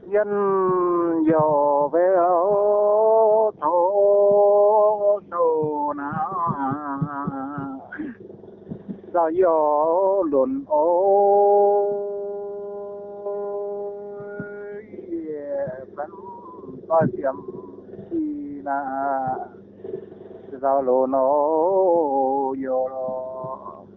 Yienh youc mbuo coqv sou naaic, nzauh youc lunx oc. Yie benx doix-ziepc i naaic, nzauh lunx oc, youc lorqc.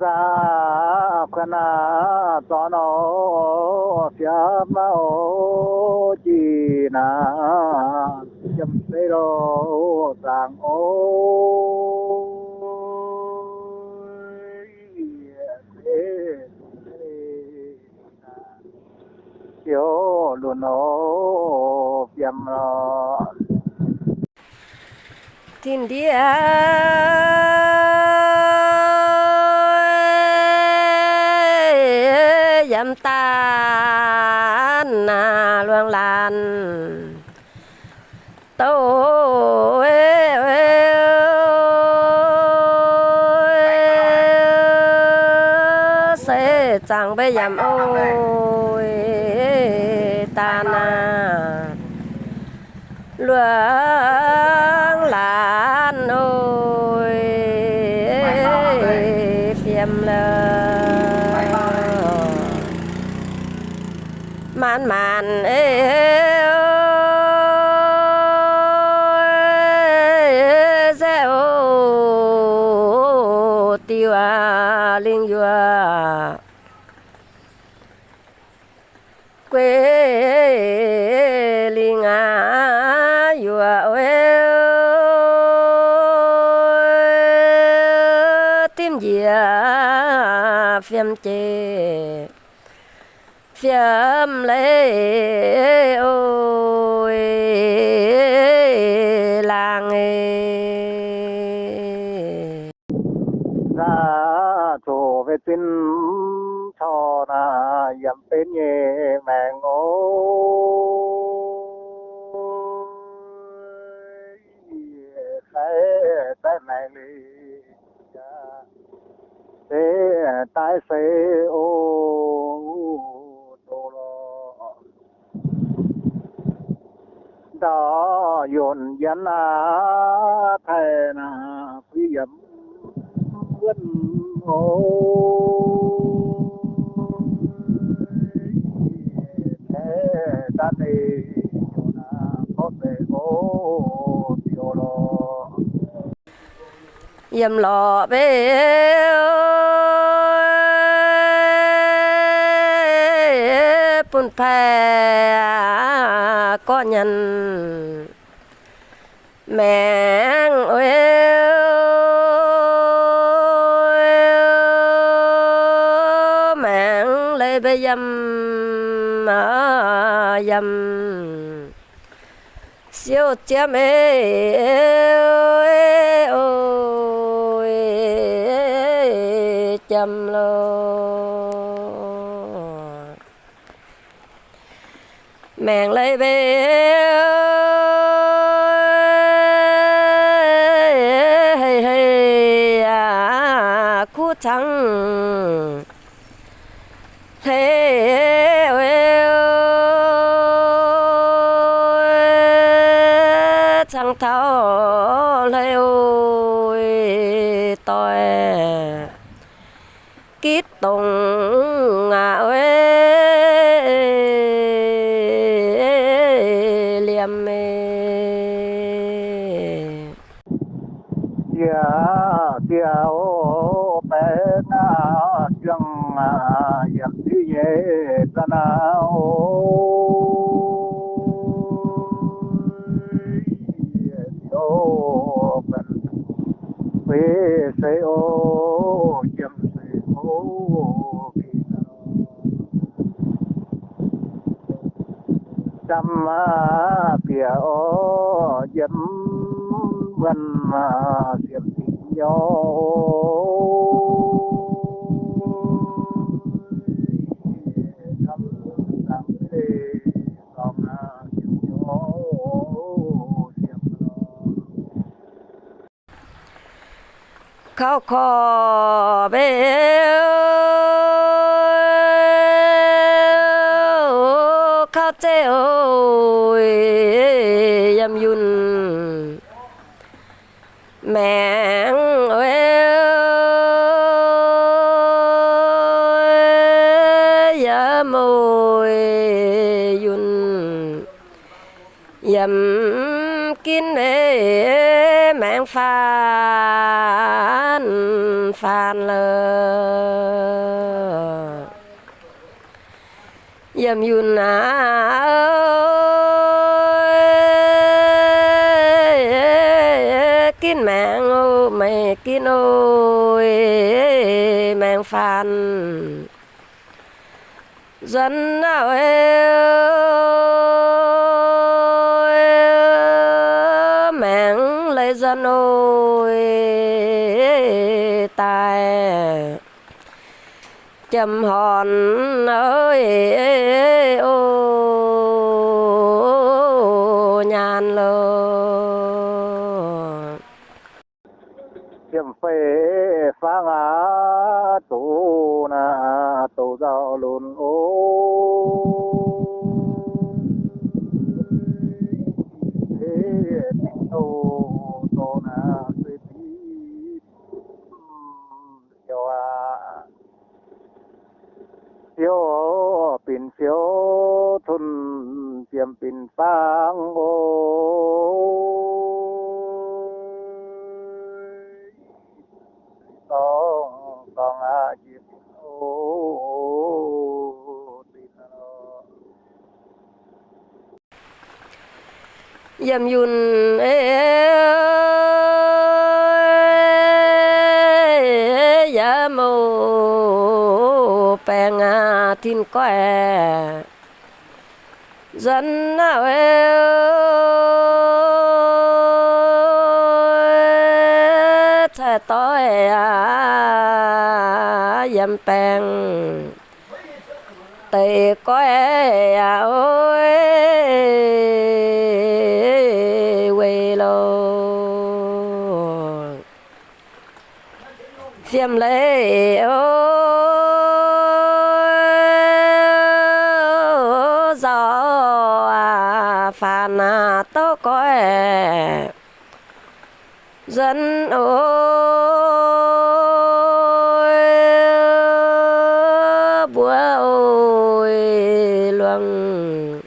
Nzauh kuonx aqv, zorqv nor fiepv oc, jiex naaic, jiem seix loz zaangc oc. Youc lunx oc, biemh lorqc. Tin-ndiev yiem daaih luangh laanh douh se zaangc mbuo yiem oc, daaih naaic luangh laanh oc, fiem lorqc. Maanc maanc eix se oc, diuh lingh yuoqc, guei lingh aqv, yuoqc dimv njiec fiem jeiv fiem leiz oc, laangz eix. Nzauh zuqc mbuo zinh corc naaic yiem benx nyei maengc oc. Yie daaih maengc liuz, se daaih se oc, doz lorqc. Ndau yunh yiem naaiv taaih naaic fui yiem wuonh oc. Taaih daaih deix naaic gorngv deix oc, ziouc lorqc. Yiem lorqc mbuo bun paaiv gorqv nyanc maengc oc, maengc leiz mbuo yiem, yiem siouv ziepv eix oc, jiem lorqc. Maengc leiz mbuo hei hei aqv, kuv cangv hleix, cangv taux hleix oc, doix gitv dongh aqv, liemh yaac diec oc, baeqc aqv, juang aqv, yaac dic nyei za'naaiv oc. Yie ziouc benx feix seix oc, jiem seix oc, Jam aqv, bieqc oc, yiem wuonh aqv, siemx fingx nyorx oc. Camv dangx zeiv dorngx aqv, siemx nyorx oc, siemx lorqc. Kauv korv mbuo Yiem ginv ei maengx faanv faanv lorqc. Yiem yunh aav, ginv maengx oc, meih ginv oc, maengx faanv. Nzuonx naaiv oc, maengx leiz nzuonx oc, daaih jiem horn oc, nyaanh loh. Jiem fei fangv aqv, doqc naaiv doqc nzauh lunx oc. Doqc naaiv sueih binc siou aqv. Siou binc siou, tun jiem binc fangv oc. Dorngx dorngx aqv, jiem oc, dinc oc. Yiem yunh ei, yiem oc, baengh aqv, tin goiv nzuonx naaiv ei, cai doix aqv, yiem baengh deix goiv aqv oc, weic loh. Fiem leiz oc, nzauh aqv, faanv aqv, douz goiv nzuonx oc, mbuo oc, luangc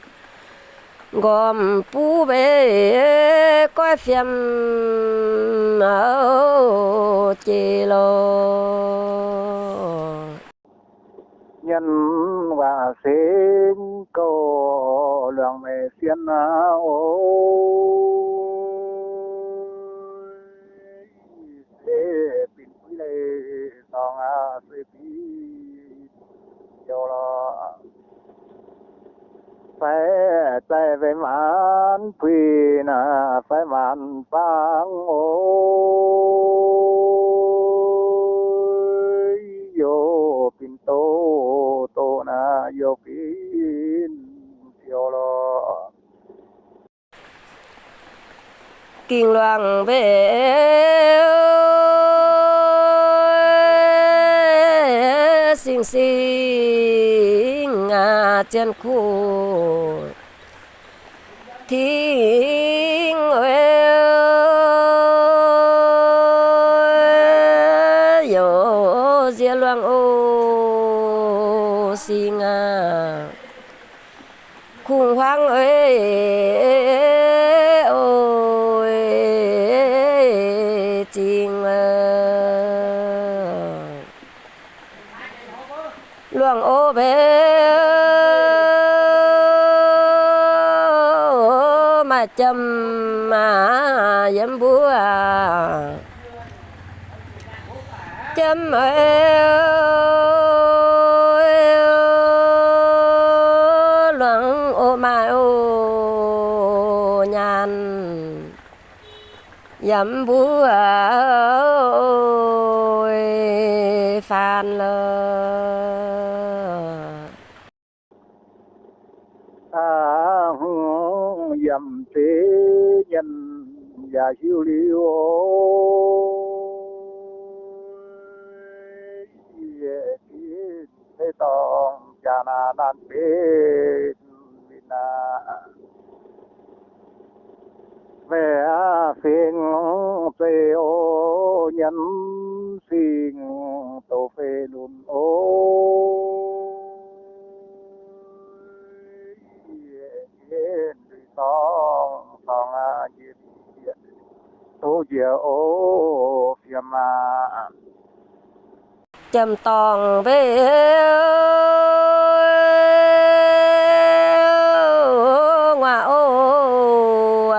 nqormh buv mbeix goiv fiem oc, jiex loh. Nyanc waac sengx gouv, luangc meih sien aqv oc. Se binc puix leiz dorngx aqv, se binc youh lorqc. Fai zaih fai maanc puix naaic, fai maanc fangv oc. Youh binc doz, doz naaic youh binc youh lorqc. Ging luangc mbeih sing sing aqv, zien kuv ting oc, youh nziex luangc oc, sing aqv. Kungx huaang oc, oc, zingh luangc oc mbeih, maaih jiem yiem mbuo. Jiem oc, luangc oc maaih oc nyaanh yiem mbuo oc, faanv lorqc. Aa, hngongx yiem zeiv nyanc yaac hiuv liuz oc. Yie ginv maiv dorngx jaax naaic naanc benx ninh aqv. Meih aqv fingx zeiv oc, nyanc singx douz fei lunx oc. Yie ginv lui dorngx Jiem-dorngh mbev nguaaic oc,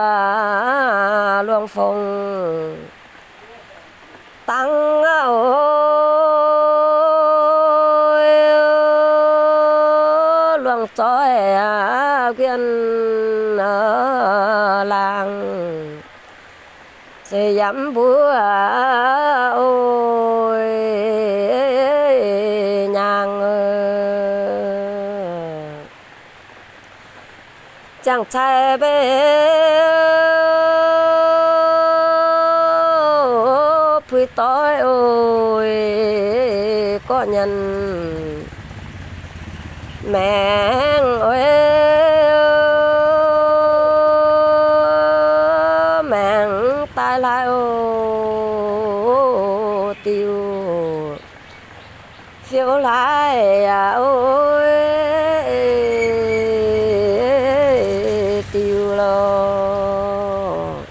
luangh fongc dangv oc, luangh zoih nquien laangh. Se yaac mv mbuo oc, nyaangh ziangh cai mbev puix doix oc, gorqv nyanc maengc oc, maengc daaih hlaaix oc, diuh fiou hlaaix yaac oc, diuh lorqc.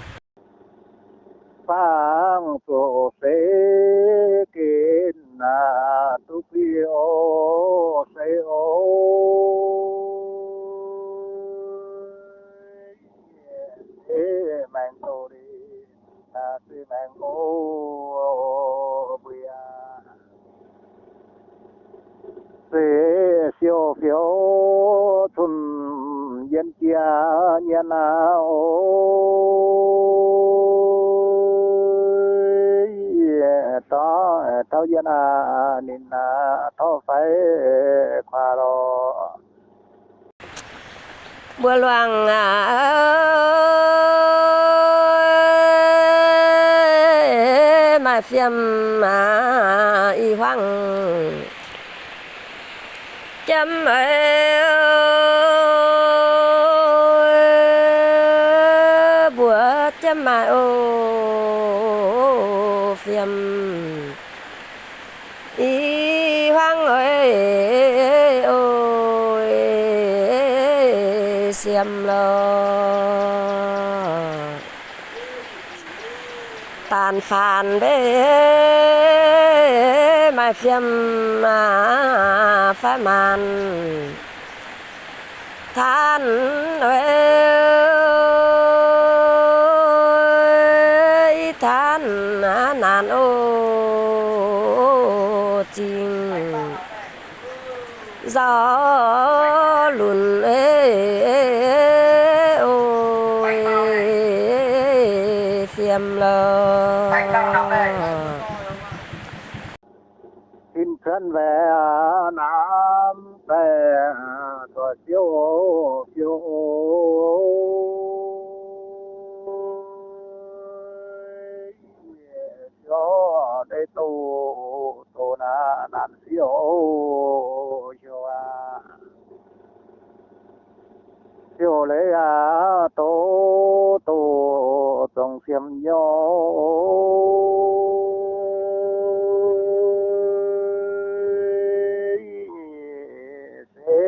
Faang zuqc seix gen naaic duqv kuiv oc, seix oc. Maengx doz-leiz naaic se maengx oc, mbuo aqv. Seix siou fiou cun yien jiex nyien aqv oc. Dorh taux yien aqv, ninh aqv torv fai kuaax lorqc. Mbuo luangh aqv, maaih fiem aqv, i hmuangv jiem oc, mbuo jiem maaih oc, fiem i hmuangv oc, siem lorqc. Daanh faanx mbev maaih fiem fai maanc taanv oc, i taanv naanc oc, zingh nzauh lunc oc, fiem lorqc. Tin cuotv mbaeqc namx baeqc dorh siouv fiou oc. Siouv deix doz, doz naanc naanc siouv hiuv aqv. Siouv leiz aqv, doz doz zongc fiem nyouv. Se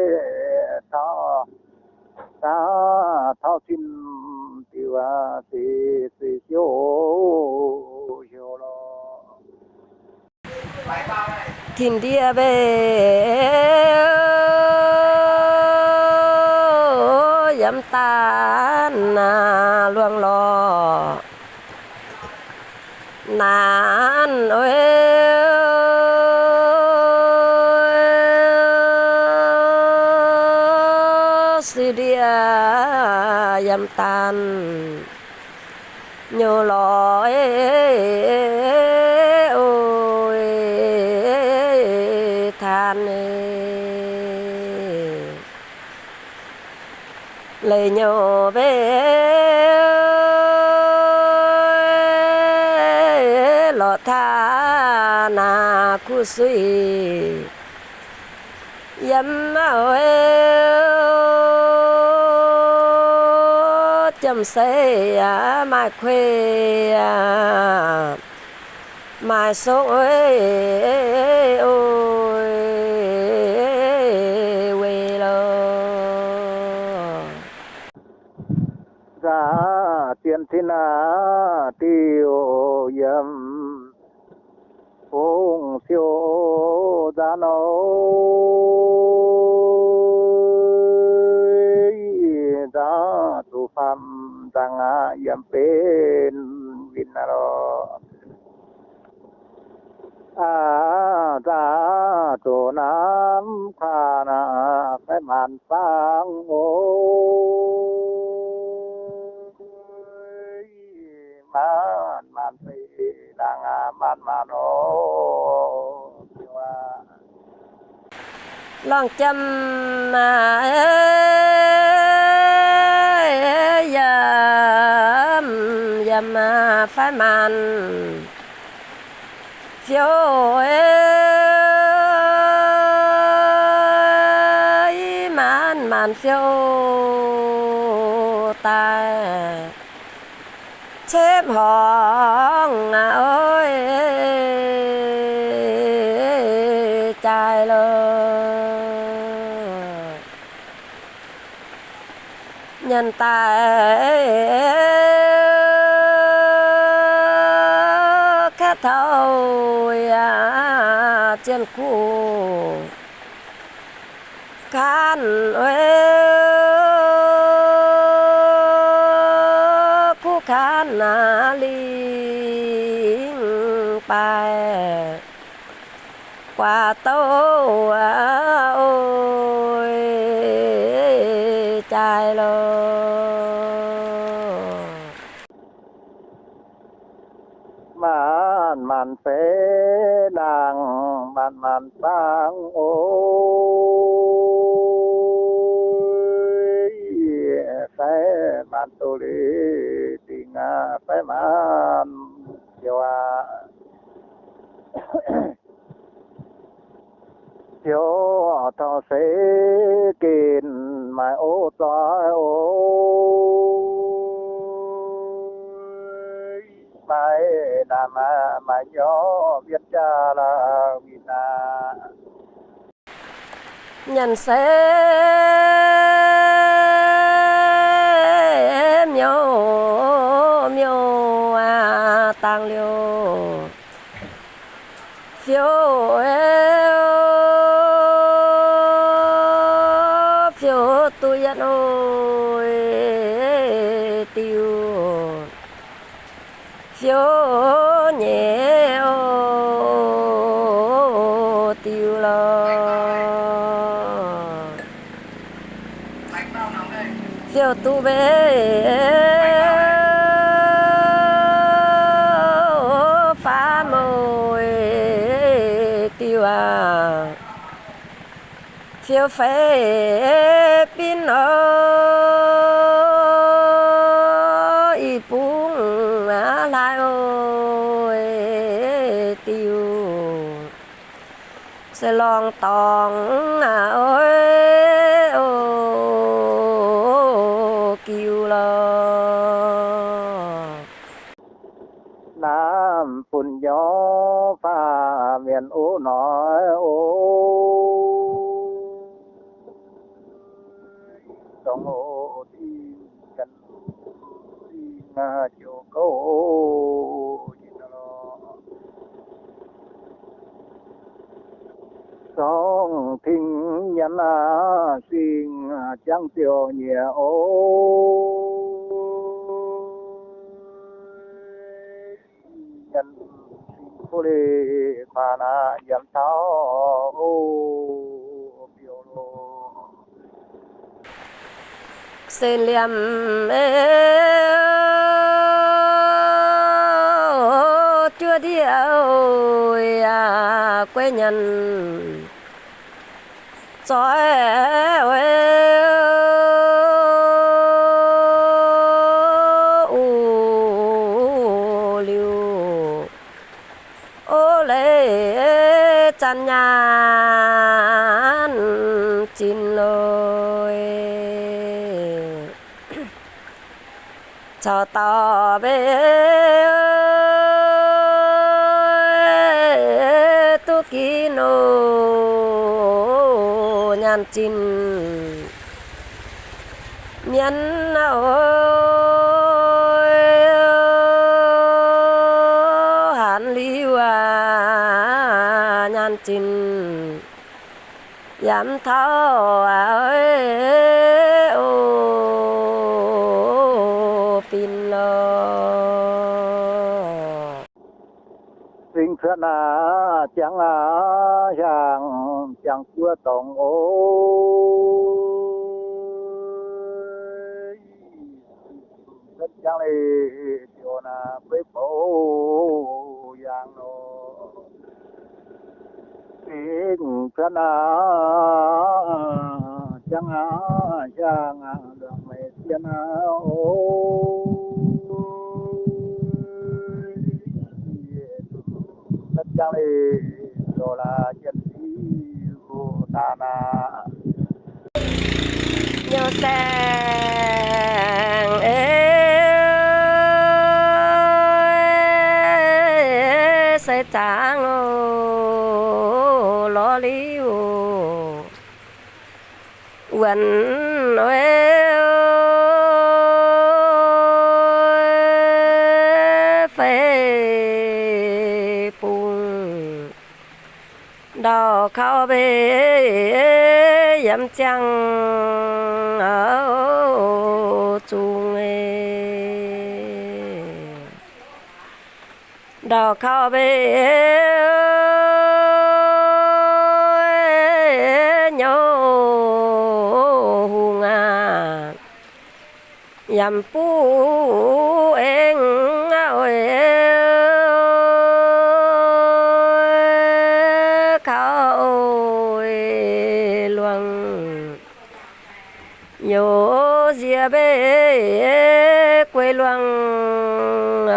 taux, taux zinh diuc aqv, se, se siouv hiuv lorqc. Tin-ndiev mbev yiem daan luangh lorqc naanc oc, se ndiev yiem daan nyouv lorqc oc, taan leiz nyouv mbev lorqc taan naaic kuv suiv yiem oc, jiem-seix yaac maaih kuei yaac maaih sokv oc, weic lorqc. Nzangc zien cin aqv, diuh yiem fungx siou Nzangc nor, nzangc zuqc faam nzangc aqv, yiem benx win aqv lorqc. Aa, nzangc zuqc naamv kuaanx aqv, fai maanc fangx oc. Maanc maanc fei laangz aqv, maanc maanc oc. Lorngh jiem aqv, yiem, yiem aqv, fai maanc fiou, maanc maanc fiou daaih. Cepv horngz aqv, oix jaaix loh. Nyanc daaih kaav taux yaac zien kuv kaanv, oix kuv kaanv aqv, lingh baaix guaax douh aqv, oix jaaix loh. Maanc maanc feix laangz, maanc maanc fangx oc. Fai maanc doz-leiz dingc aqv, fai maanc ziouc aqv. Ziouc taux seix gen maaih ov zoih oc. Maaih naamh maaih nyorqv mienh jaa laaix win aqv. Nyanc se miuc miuc aqv, dangh liuz fiou, fiou duqv yietv oc, diuh fiou nyei oc, diuh lorqc. Fiou duqv mbev faam oc, diuh aac. Fiou feix binv oc, i bungx aav hlaaix oc, diuh se lorngh dorngx aac, oix oc, giu lorqc. Naamh funx nyorx faah mienh uv noic oc. Dongh oc dingh ganh dingh joux gouv oc. Dongh dingh nyanc aac, singx jangv ziouc nyieqc oc. Nyanc singx kuv leiz kuaanx aac, yiem taux oc, biouv loh. Se liemh juov ndiev yaac guei nyanc zoih oc, uv liuz ov leiz zanc nyaanh zinh loh. Caux dauh mbev duqv ginv oc, nyaanh zinh mienv oc, hanc liuz aac, nyaanh zinh Yaac mv taux, o, bin lorqc. Singx cuotv aqv, jangx aqv, hiaangx, jangx guoqv dorngx oc. Cuotv jangx leiz, ziouc naaic beiv bouc yaangh nor. Singx cuotv aqv, jangx aqv, hiaangx aqv, luangh meix sien aqv oc. Cuotv jangx leiz, ziouc laaix jienv Ziouv daaih naaic. Nyei saeng ei, seix zaangc oc, lorz liuz wuonc ei, fei bung ndau kaux mbeix yiem ziangh zungh ei. Ndau kaux mbeix nyouv hungh aqv, yaac mv buv eng oc, kaux oc luangh. Youz nziex mbeix guei luangh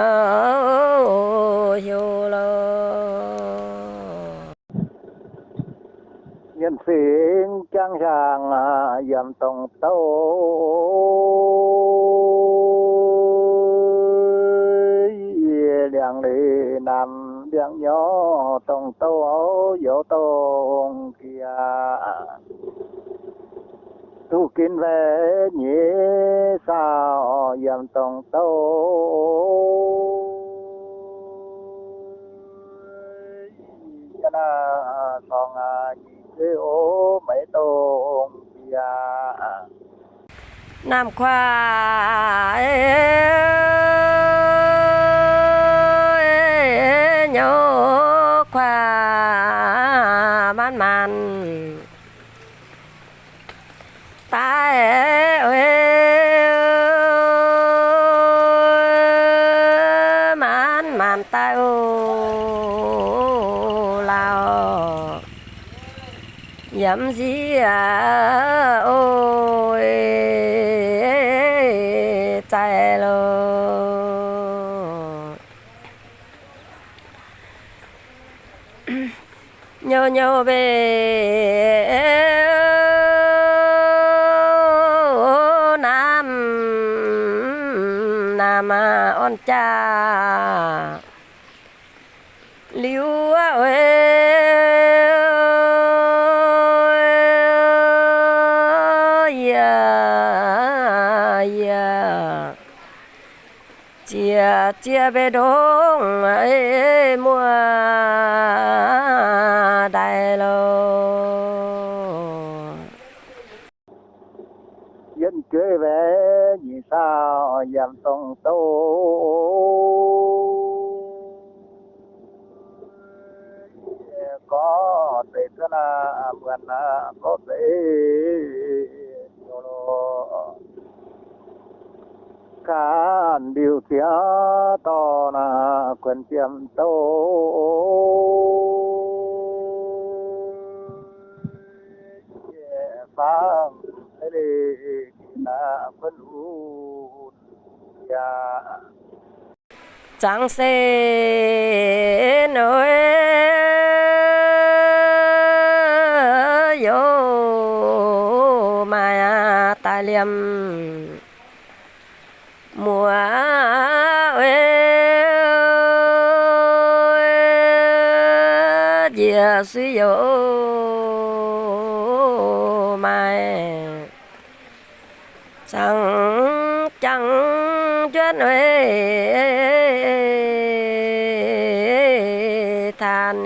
heuc lorqc. Mienh fingx jangv hiaangx yiem dongh douv, liangx leiz naamh liangx nyorx dongh douv, youz dongh jiex. Duqv ginv mbaeqv nyeic saauh yiem dongh douv, yie naaiv corngh nyic zeiv oc, maiv dongh jiex. Naamh kuaav nyouv kuaav maanc maanc daaih, maanc maanc daaih oc, lauh yaac mv nziex oc, zaaix loh. Nyouv nyouv mbeix naamh naamh orn jaax liuz, yie, yie ziex ziex mbeix ndongc muoz-daaih loh. Yienh jueiv mbaeqv nyeic saauh yiem dongh douv, gorngv deix cuotv naaiv muonc naaiv gorngv deix ziouc loh. Ganh liuz ziex dorh naaiv kuonx jiem douv, fangx leiz naaiv kuonx lunx yaac zangx se nor, youz maaih daaih liemh muoz, njiec suiv youz maaih zangx jangx njuonv taan.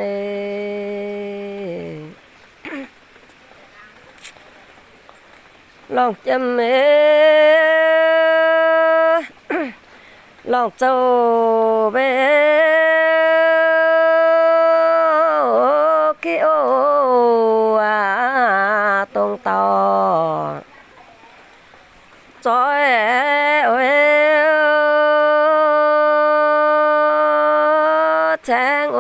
Lorngh jiem, lorngh zoux mbe, ki o, dongh dauh zoih oix caengv o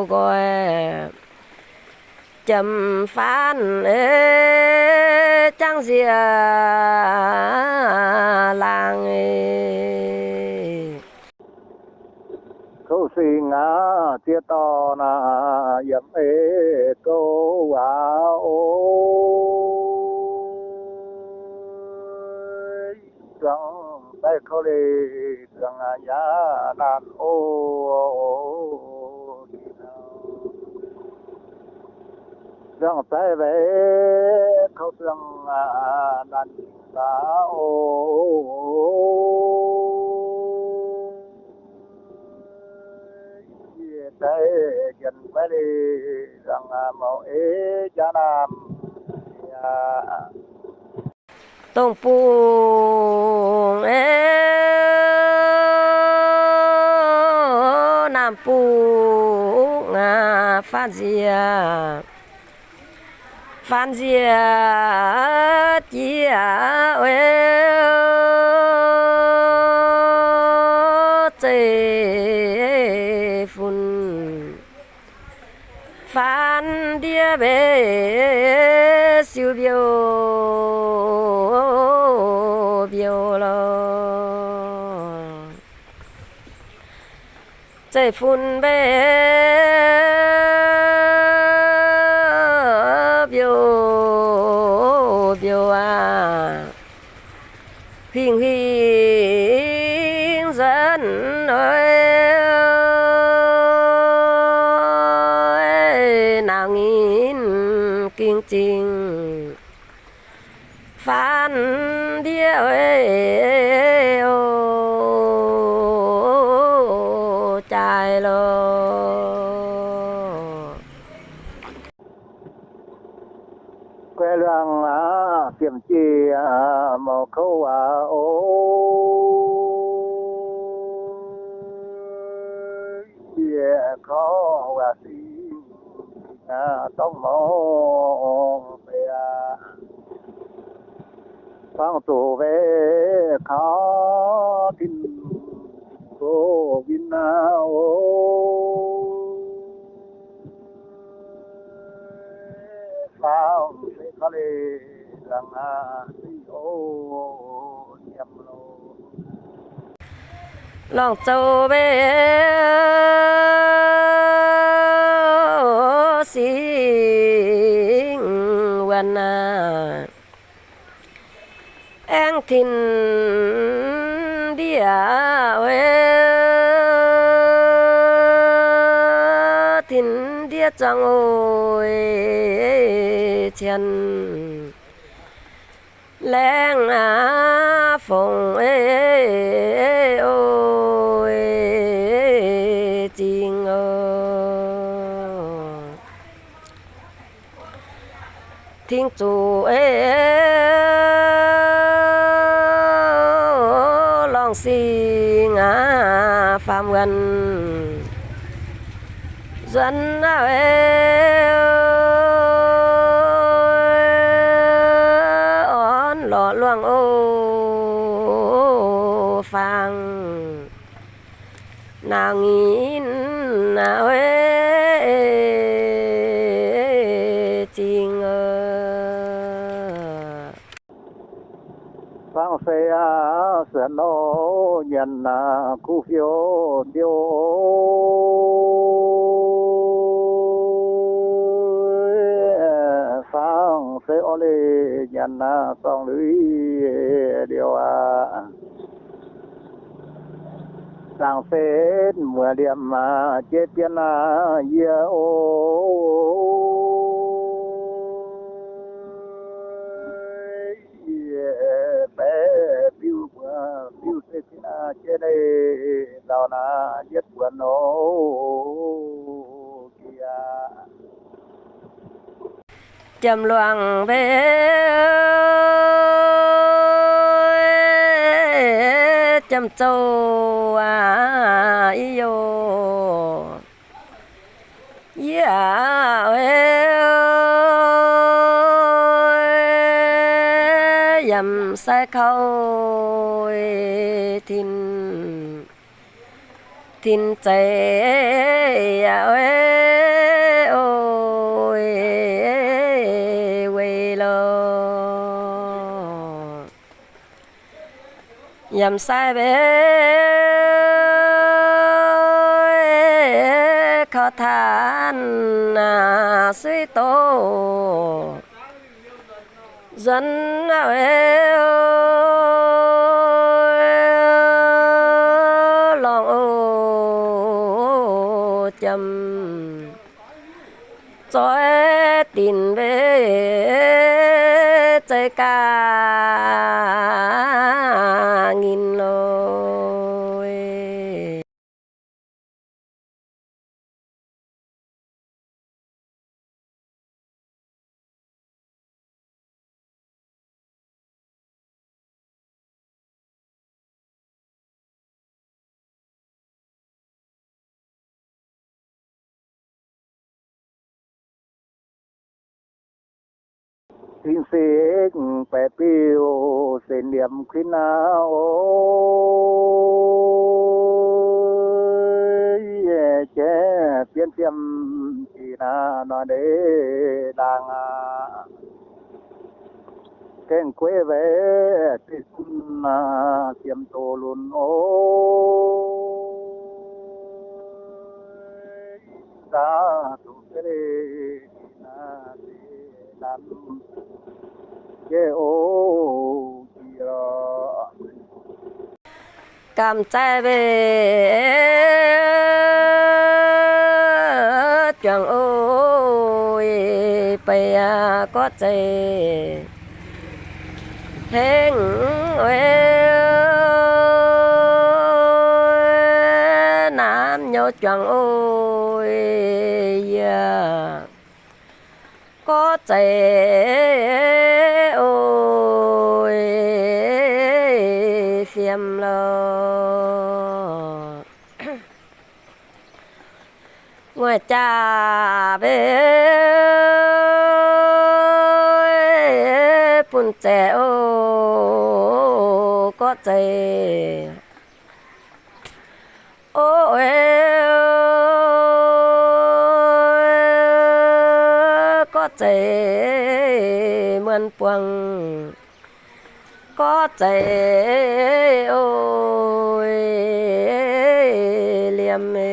nqoi. Jiem faanv jangv nziex laangz, kouv singx aqv, ziex dorh naaic yiem ei gouv waac o. Zuangx daaih kouv leih zuangx yaac naanc o. Zuangx daaih weic kouv zuangx naanc baac o. Yie daaih yienc guaiv leih zuangx mouc ei jaax naamh aqv. Dongh bungx ei, naamh bungx aqv, faanv nziex, faanv nziex jiex oix zeiv-fun. Faanv ndiev mbe siou mbiouh mbiouh lorqc. Zeiv-fun mbe mbiouh mbiouh aqv, huingx huingx nzuonx oix nauz nginx ging zingh. Faanv ndiev oix o jaaix lorqc. Guai luangh aqv, siemx jiex mouc kouv waac o. Yie korv waac singx aqv, dorngx mouc fei aqv. Fangx zuqc weic kaux tin go win aqv o. Fangx se kaux leih zangc aqv, o, nyiemc loh. Lorngh zoux mbe singx wuonh aac, aengx tin ndiev oix, tin ndiev zuangx oix cien. Laengz aqv, fongc ei o, zingh o. Tengx zuqc ei lorngh singx aqv, faam wuonh nzuonx aqv, orn lorqc luangh o, fangx nauz nginx aqv, zingh o. Fangx se aqv, suonc o, nyanc aqv, kuv fiou fiou. Fangx se orv leih nyanc aqv, sorng lui liouh aqv. Zaangc se muoc liemh aqv, jeiv bienh aqv, yie o. Yie baeqc biuv mbuo, biuv se bienh aqv, jeiv leih ndau naaiv yietv buonc o. Jiex Jiem-luangc mbe, jiem-zouv aac, i yoh, yie aac, yiem sai kouv tin, tin zeiz aac, o, weic loh. Yiem sai mbe kouv tanh aac, suiv doz nzuonx aac, lorngh o, jiem zoih dinc mbe, zeiz ga'nginh loh. Cing-sekv baeqc biuh, senc liemh kuinx aqv oc. Jaiv bienv fiem jiex naaiv nor ndeic laangh aqv. Gaengh gueiv weic zeiv-fun aac, fiem doz lunx oc. Nzangv zuqc se leiz naaiv deix lamh jeiv oc, jiex lorqc. Gamh zaih mbe juangc oc, beiv aqv gorqv-zeiv hengv oc, naamv nyouz juangc oc, yie gorqv-zeiv oc, fiem lorqc. Nguaaic jaax mbe bun zaeqc oc, gorqv-zeiv oc, gorqv-zeiv muonc buangh, gorqv-zeiv oc, liemh mbe.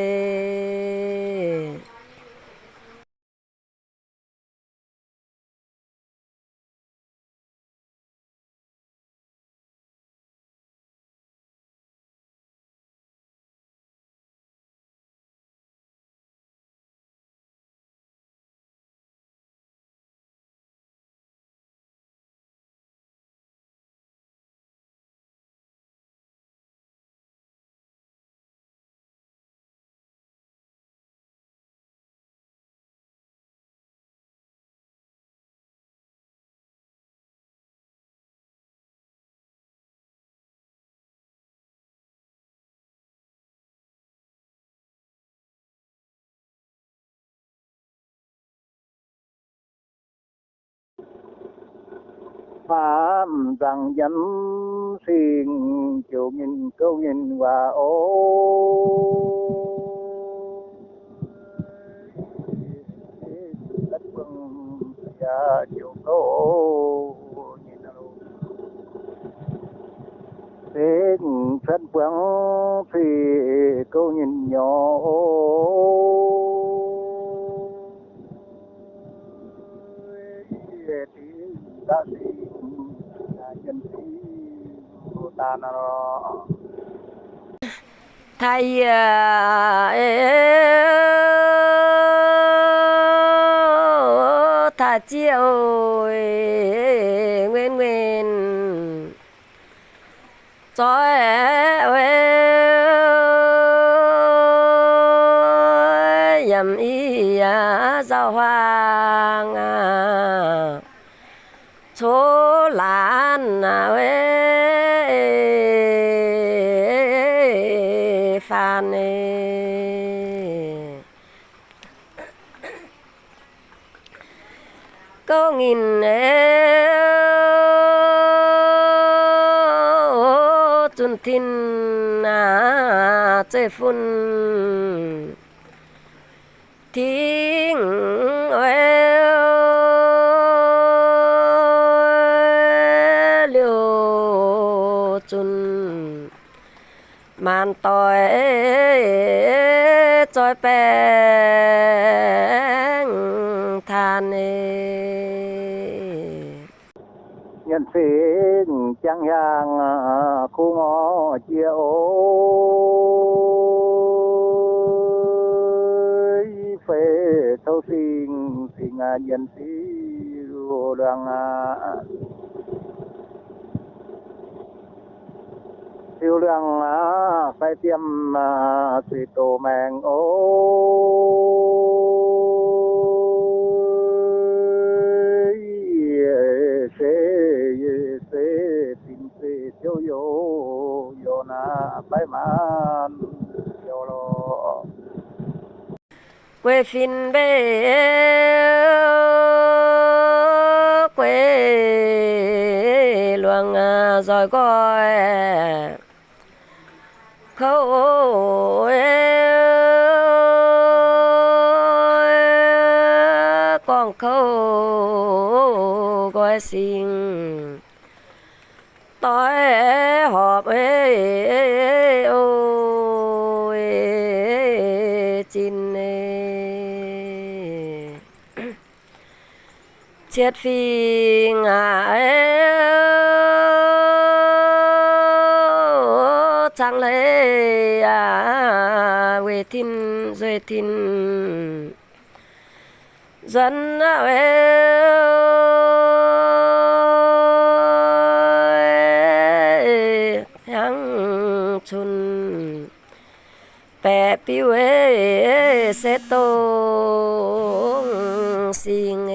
Faam nzangc yiem singx, ziouc nyinh gouv nyinh waac oc. Cuotv buangv yaac ziouc gouv nyinh oc. Sekv cuotv buangv cuiv gouv nyinh nyorx oc. Taaih yie, taaih zieqv oc, nguen nguen zoih oc, yaac i yaac nzauh huaang aqv. tov laanh naaic faanh. Gouv nyinh zunh tin zeiv-fun tingv liouh zunc maanc doic zoih baengc taanx. Nyanc fingx jangx hiaang kuv ngorc jiex oc. Feix touv sing, sing nyanc siu luangh aqv. Siu luangh aqv, fai fiem aqv, zuiz doz maengx oc. Se, se, zinh se, siou youz, youz naaic, fai maanc youz lorqc. Guei fin mbei, guei luangh nzoih nqoi kouv, gorngv kouv nqoi singx doix horpc oc zinh. Cietv fingx aqv, cangx leiz aqv, weic tin nzueic tin nzuonx aqv, hiaangx cunx baeqc biuv se dongh singx.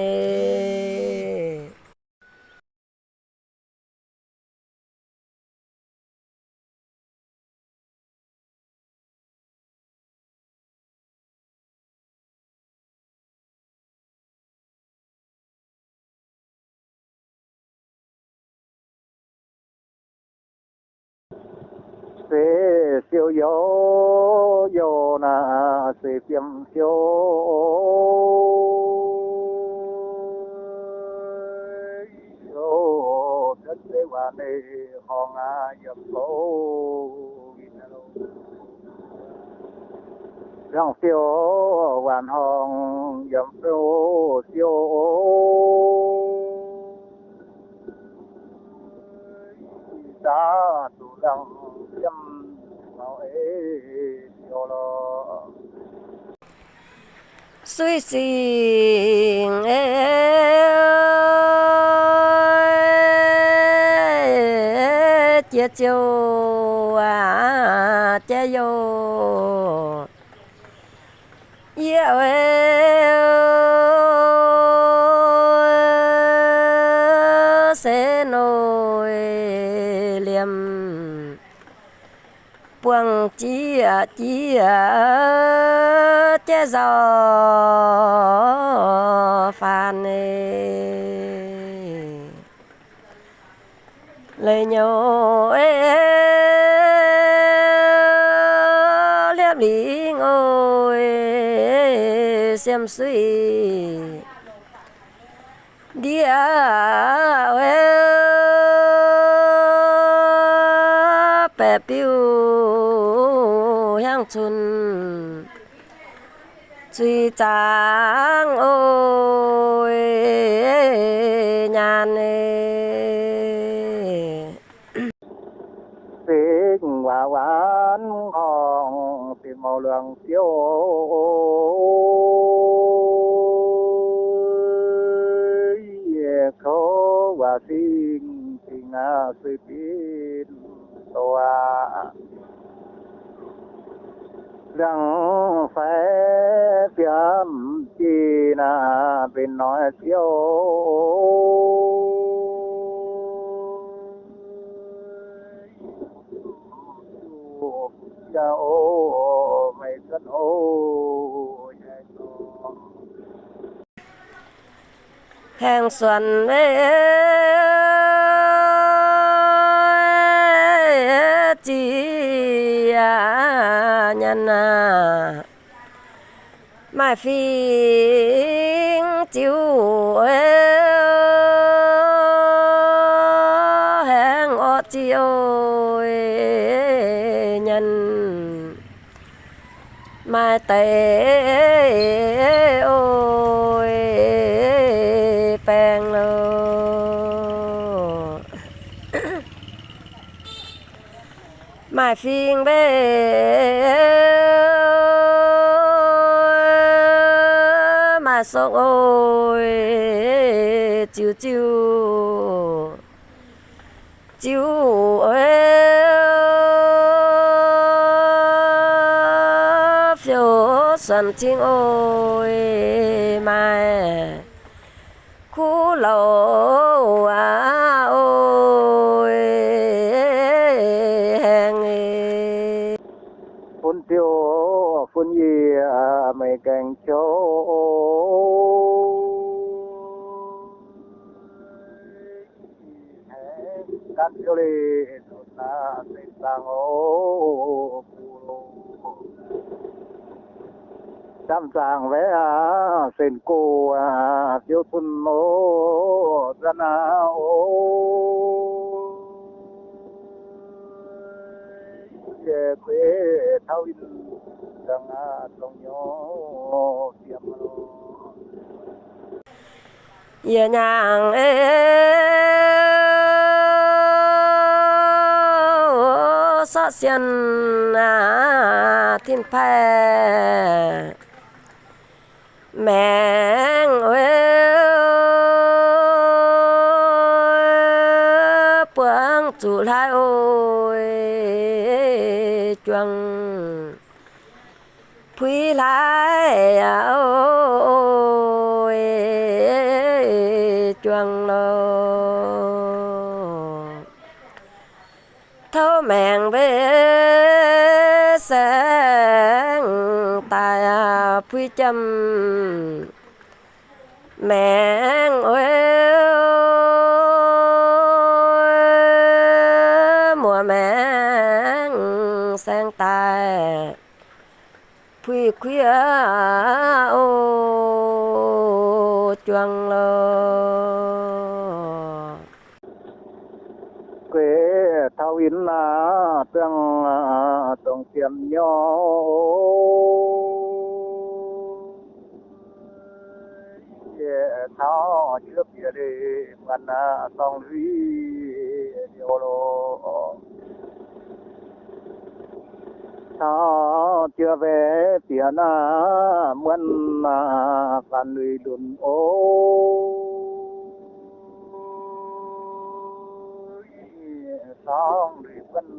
Se siou youz, youz naaic se fiem siou. Cuotv seix waanc nyei horngh aqv, yiem fouv win-loh. Liangx siou waanc horngh, yiem fouv siou. Ih zaqc zuqc liangx yiem maux ei siou lorqc. Suiv singx ei jiex ziouc aac jiex youh. Yie se noic liemh buangh jiex jiex jiex nzauh faanx ei. Leiz nyouz ei, liepv lingh oc, siem suiv ndiev oc, baeqc biuv hiaangx cunx zuiz zaangc oc, nyaanh ei. Singx waac waanc horngh, singx mouc luangc siou, yie kouv waac singx, singx aac, suiv binc doz aac. Liangx fai fiem jiex naaic mbenc noic siou. Haengh suonc mbe ziec nyanc aac, maaih fingx ziux haengh orqv zic oix nyanc. Maaih deix oix baengh loh, maaih fingx mbe maaih sokv oix ziux ziux, ziux oix fiou suonc cing oix maaih kuv louc aqv oix haengh. Fun ziouc fun yie meih gaengh qouv, gan ziouc leiz zuqc naaiv senx zaangc oc. Gamh zaangc waeqv aqv, senx gox aqv, ziouv cun oc, nzuonx aqv oc. Yie kuiv taux win dangh aqv, dongh nyorx fiem loh. Yie nyaangc ei sortv sienh aac, tin-paaix maengx oix buangv zuqc hlaax oix juangc, puix hlaax oix juangc loh. Tov maengx mbe saengv daaih puix jiem, maengx oix muoz maengx saengv daaih puix kuiv oix juangc loh. Gueix taux win aac, dongh, dongh ziemx nyorx, yie taux juov bieqc leiz muonc aac, dorngh lui liouh loh. Taux juov bieqc naaiv muonc aac, faanx lui lunx oc. Dorngh lui buonv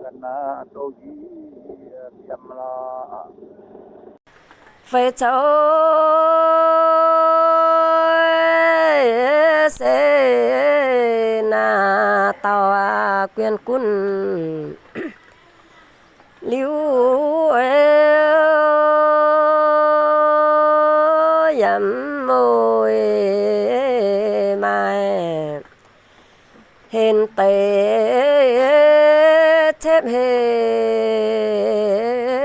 ganh aac, douz yie biemh lorqc. Feix zoux se naaiv dauh guien gunv liuz, yaac mv oix maaih hen deix cepv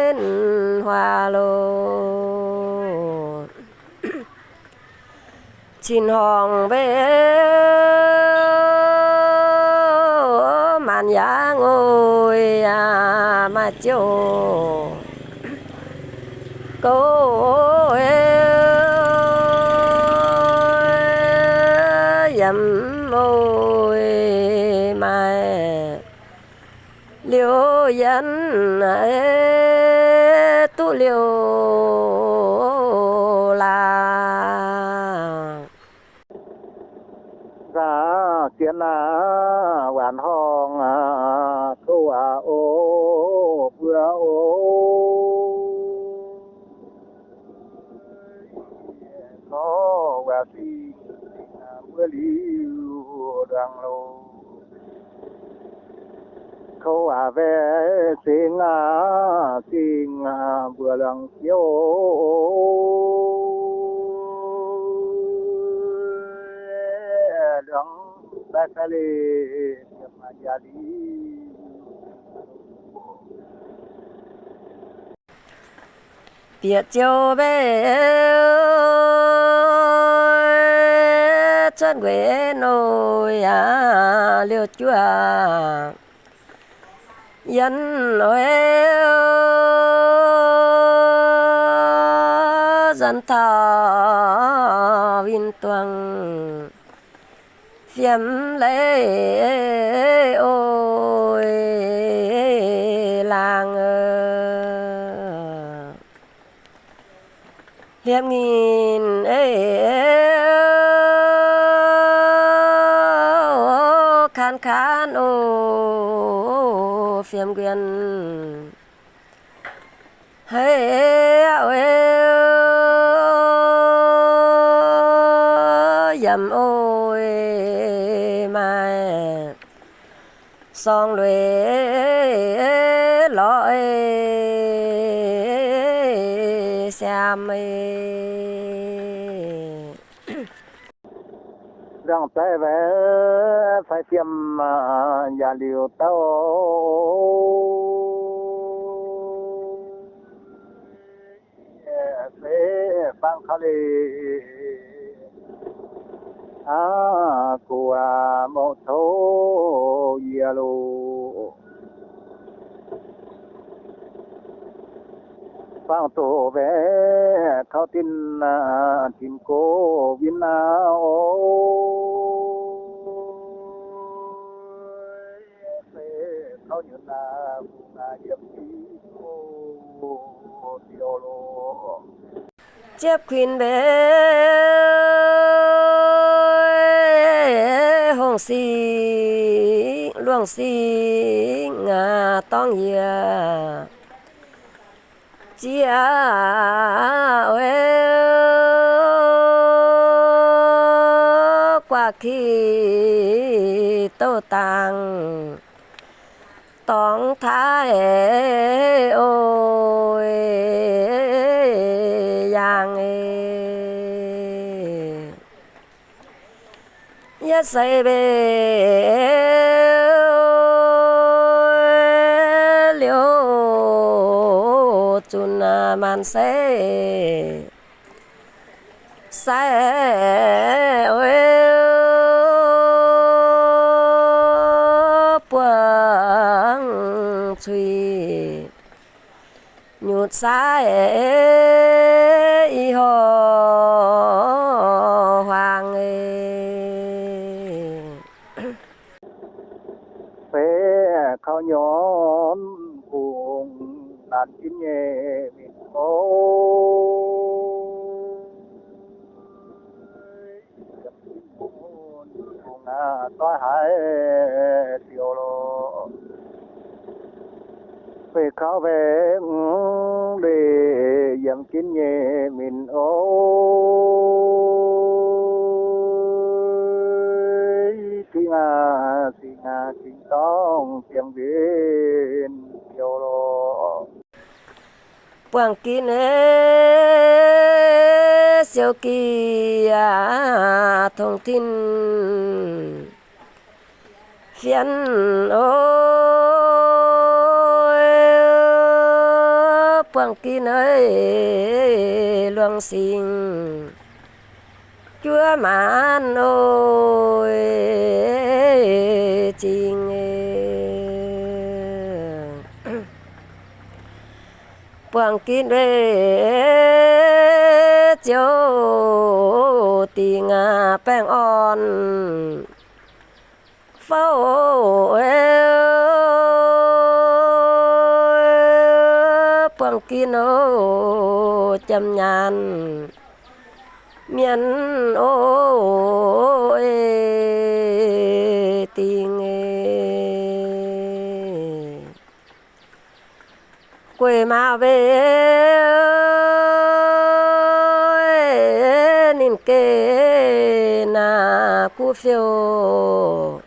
hen huaax loh. Cin-horngh mbe maanc yaangv oix yaac maaih ziouc gouv yaac mv oix maaih liouh yienv duqv liouh laac. Nzangc jienv aac, waanc horngh aac, kouv waac oc, mbuo oc. Gorngv waac singx, singx mbuo liuz luangc loh. Kouv waac mbaeqc singx aac, singx mbuo luangc jiex oc. Dongh daaih sai leiz, yaac liuz bieqc ziouc mbeih cuotv nquex nor yaac liouh juoh yienh oix, zanc taux win duangc fiem leiz oix laangh. Liepc nyinh eix, kaan kaan oix, fiem nquienh hei oix, yaac oix maaih sorng lueic lorz siaam. Liangh zaiv waaic fai fiem yaac liuz dauh se fangx kaux leiz, aa, gu'aac mouc touv yie loh. Fangx doqc waaic kaux dinc, dinc gox win aqv oc. Se kaux nyunc aqv, fungx aqv, yiem diuh loh. Ziepv kuinx mbeih hongh singx luangh singx aac, dorngx yie zieqv oix, guaax ki douh dangh dorngx taaix oix, yaangh eix. Yietv seix mbeih liouh zunc maanc se sai oix, buangh cuiv nyutc sai i horc huaang eix. Feix kaux nyorn kungx naanc ginv nyei mienh oc. Kungx doix haaix diuh loh. Feix kaux feix mv leih yiem ginv nyei mienh oc. Ging aac, singx aac, singx dorngh ziangh nzinh diuh loh. Buangh ginv eix siou gieh tongx tin fienx oc. Buangh ginv eix luangh singx juov maanc oc, zingh. Buangh ginv eix ziouc dingc baengh orn fouv. Buangh ginv oc, jiem nyaanh mienh oc, dingc. Gueic maaz mbeih ninh geh naaic guv fiou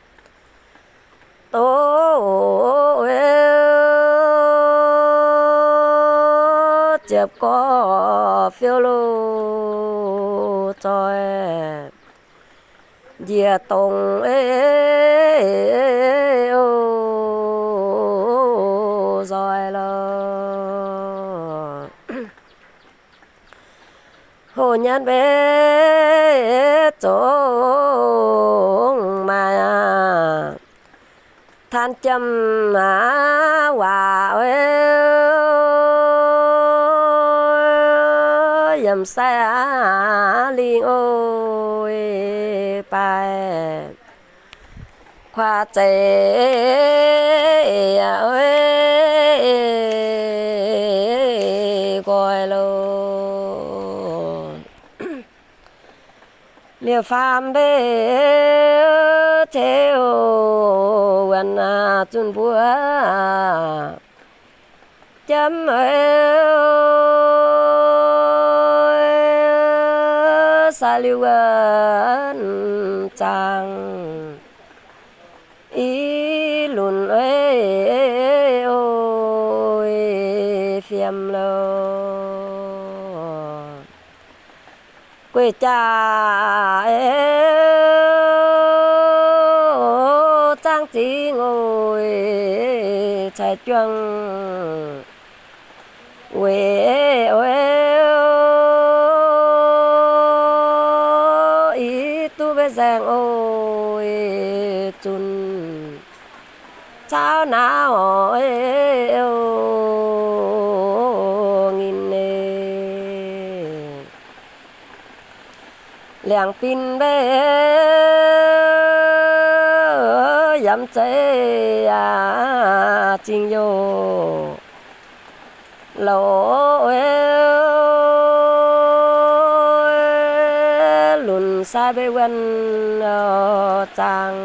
doz, ziepc gorx fiou loh zoih. njiec dongh, o, nzoih lorqc. Hoh nyatv mbe zongc maaih aqv, tan jomc aqv waac, o, yiem sai aqv lingh, o, baaih kuaax zeiz, o, nqoi loh. Liuz faam mbe ceu wuonc zunh mbuo jiem, o, sai liuz wuonh zaangc i lunc, o, fiem loh. Gueiv jaax, o, zaangv zingh, o, cai juang weic, o, i duqv mbe nzaeng, o, zunc caux naaiv, o, nginh liangx bin mbe yiem zeiv yaac zingh youh loz, lunc sai mbe wuonh zaangc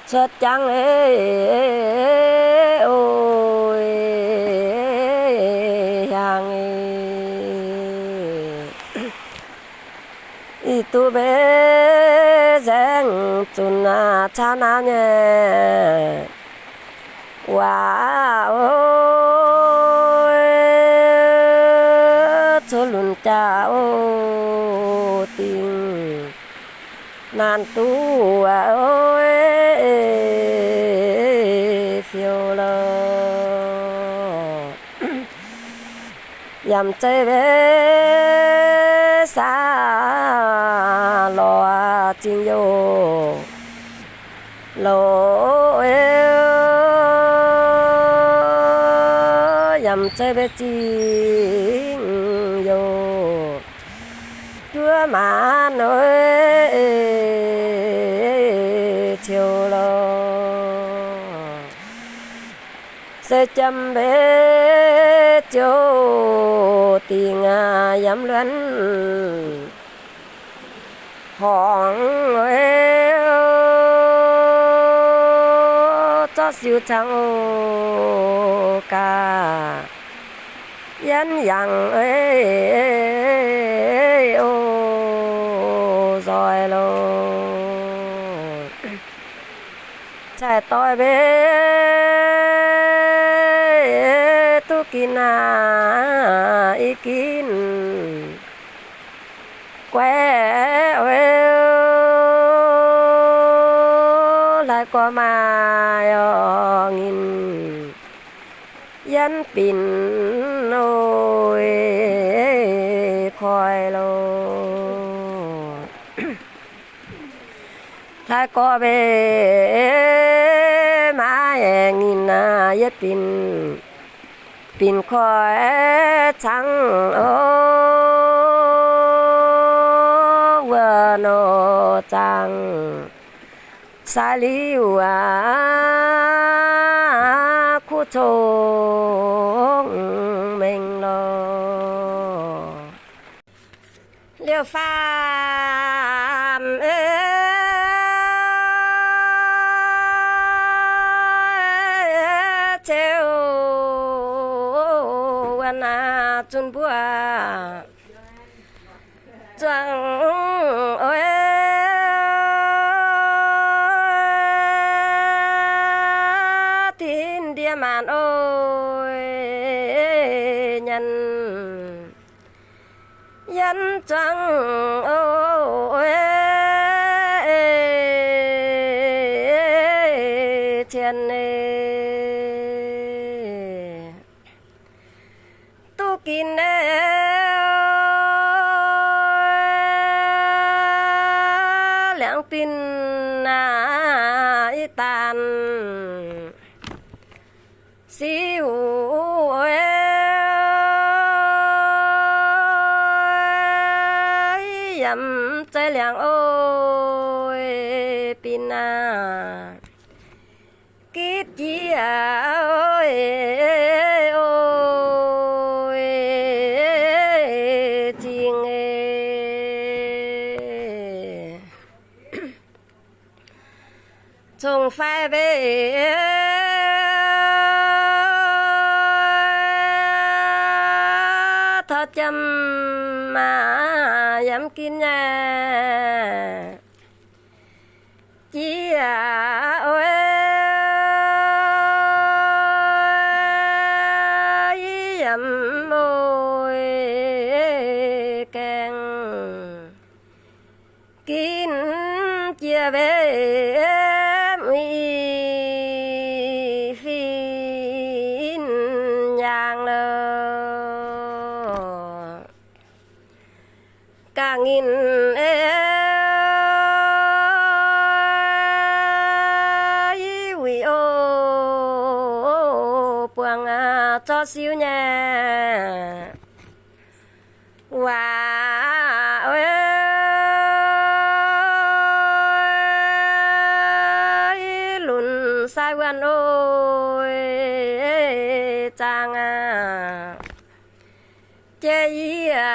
cuotv jangv, o, hiaangx ih duqv mbe nzaeng zunc caux naaiv nyei waac, o, cuotv lunc jaax, o, dingc naanc duqv, o, fiou loh. Yiem zeiv mbe saah lorz zingh youh loz, yiem zeiv mbe zingh youh juov maanc, o, ciou loh. Se jiem mbe ziouc dingc yiem luonx horngz, o, zorqv siou cangv, o, gaax yienv yangh, o, nzoih loh. Cai doix mbe duqv ginv aqv, i ginv guaiv, o, hlaaix gorx maaih orqc, nginh yienv binc, o, koi loh. Hlaaix gorx mbe maaih nginh aqv, yietv binc, binc koi caangv, o, wuov nor zaangc sai liuz aqv, kuv cong-mengh loh. Liuz faam, e, ceu wuonh aqv, zunh mbuo zuangx, o, tin ndie maanc, o, nyanc yienv zuangx, o, Zien, duqv ginv liangx-binh naaiv daan siuv yaac zeiz liangx oix bin aac, gitv jiex oix zingh congx fai mbeih taux jiem maah yiem ginv nyei jiex oix yiem oix gaengh ginv jiex mbeih i fin yaangh lorqc. Ganh ninh ei wuic o buangh zorqv siuv nyei waac oix lunx sai wuonh oix zaang aqv. Jiex yie